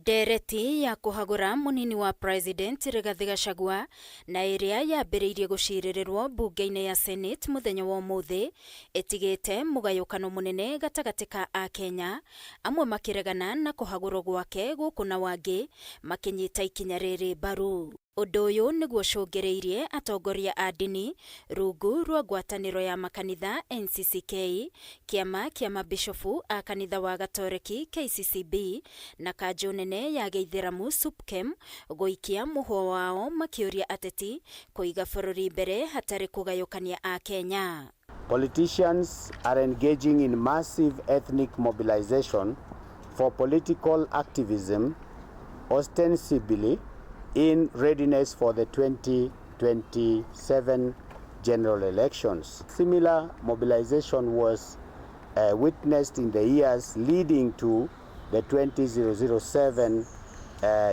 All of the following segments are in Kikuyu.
Ndereti ya kũhagũra mũnini wa President Rigathĩ Gachagua na ĩrĩa yambĩrĩirie gũcirĩrĩrwo mbunge-inĩ ya Senate mũthenya wa ũmũthĩ ĩtigĩte mũgayũkano mũnene gatagatĩ ka Akenya, amwe makĩregana na kũhagũrwo gwake gũkũ nao angĩ makĩnyita ikinya rĩrĩ mbaru. Ũndũ ũyũ nĩguo ũcũngĩrĩirie atongoria a ndini rungu rwa ngwatanĩro ya makanitha NCCK, kĩama kĩa mabishofu a kanitha wa Gatoreki KCCB na kanjũ nene ya gĩithĩramu SUPKEM gũikia mũhwa wao makĩũria ateti kũiga bũrũri mbere hatarĩ kũgayũkania Akenya. Politicians are engaging in massive ethnic mobilization for political activism, ostensibly in readiness for the 2027 general elections. Similar mobilization was witnessed in the years leading to the 2007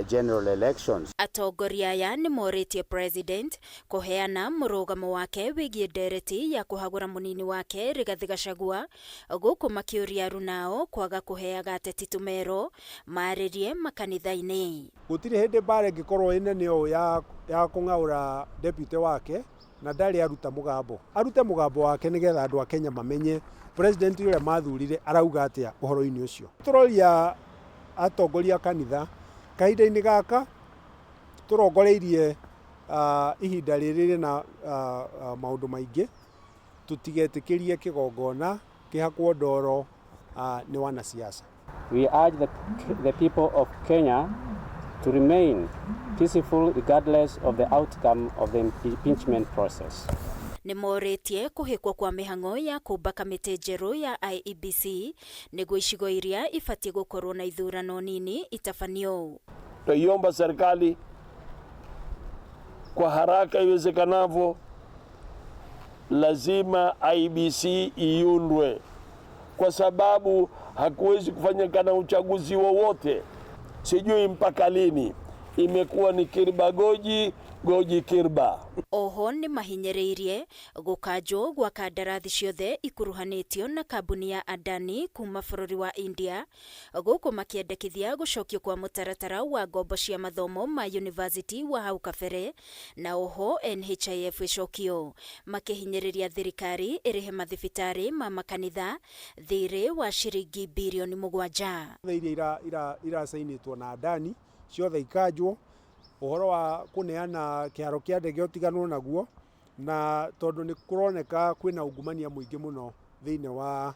general elections. Atongoria aya nĩ morĩtie President kũheana mũrũgamo wake wĩgiĩ ndereti ya kũhagũra mũnini wake Rigathĩ Gachagua gũkũ makĩũria arunao kwaga kũheaga ateti tũmero marĩrie makanitha-inĩ. Gũtirĩ hĩndĩ mbara ĩngĩkorwo ĩ nene ũũ ya kũng'aũra deputy wake na ndarĩ aruta mũgambo. Arute mũgambo wake nĩgetha andũ a Kenya mamenye president ũrĩa mathurire arauga atĩa ũhoro-inĩ ũcio. Tũroria atongoria a kanitha kahinda-inĩ gaka tũrongoreirie ihinda rĩrĩ rĩna maũndũ maingĩ, tũtigetĩkĩrie kĩgongona kĩhakwo ndoro nĩ wanasiasa. We urge the people of Kenya to remain peaceful regardless of the outcome of the impeachment process. Nĩ morĩtie kũhĩkwo kwa mĩhang'o ya kũmba kamĩtĩ njerũ ya IEBC nĩguo icigo iria ibatiĩ gũkorwo na ithurano nini itabanio. Twaiomba serikali kwa haraka iwezekanavyo, lazima IEBC iundwe, kwa sababu hakuwezi kufanyikana uchaguzi wowote, sijui mpaka lini. Imekuwa ni kirba goji goji kirba. Oho nĩ mahinyĩrĩirie gũkanjwo gwa kandarathi ciothe ikuruhanĩtio na kambuni ya Adani kuma bũrũri wa India gũkũ makĩendekithia gũcokio kwa mũtaratara wa ngombo cia mathomo ma university wa hau kabere na oho NHIF ĩcokio, makĩhinyĩrĩria thirikari ĩrĩhe mathibitarĩ ma makanitha thirĩ wa ciringi birioni 7. Iria iracainĩtwo na Adani ciothe ikanjwo, ũhoro wa kũneana kĩharo kĩa ndege ũtiganwo naguo, na tondũ nĩ kũroneka kwĩna ungumania mũingĩ mũno thĩinĩ wa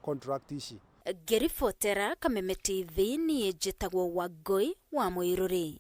contract ici. Ngĩribotera Kameme TV, niĩ njĩtagwo Wangũi wa Mũirũrĩ.